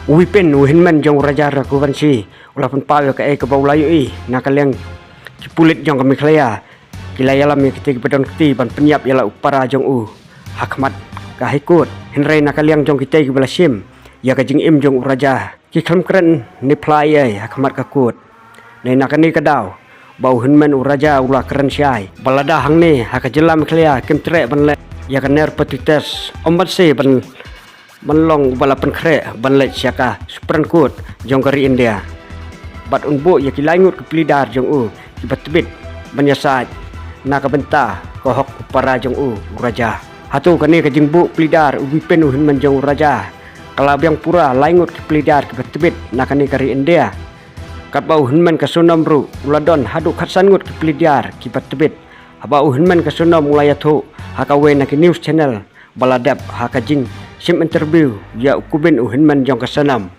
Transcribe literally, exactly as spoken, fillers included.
U Wipin, u hynmen jong u Raja Raghuvanshi, u la pynpaw ïa kaei kaba u la ïohi na ka liang ki pulit jong ka Meghalaya ki la ïalam ïa kitei kiba don kti ban pynïap ïa la u para jong u ha khmat ka High Court. Hynrei na ka liang jong kitei kiba la shim ïa ka jingim jong u Raja, ki khlem kren ne phla ei ei ha khmat ka court. Dei na kane ka daw ba u hynmen u Raja u la kren shai ba lada hangne ha ka jylla Meghalaya kim treh ban leh ïa ka narcotic test, ym banse ban ban long uba la pynkhreh ban leit sha ka Supreme Court jong ka ri India. Bad un buh ïa ki lai ngut ki pleader jong u kiba tbit ban ïasaid na ka bynta ka hok u para jong u, u Raja. Hato kane ka jingbuh pleader u Wipin, u hynmen jong u Raja, ka la biang pura lai ngut ki pleader kiba tbit na kane ka ri India? Katba u hynmen ka Sonam ruh u la don haduh khatsan ngut ki pleader kiba tbit. Haba u hynmen ka Sonam u la ïathuh ha kawei na ki news channel ba la dep ha ka jingshim interview ïa u Kubin, u hynmen jong ka Sonam,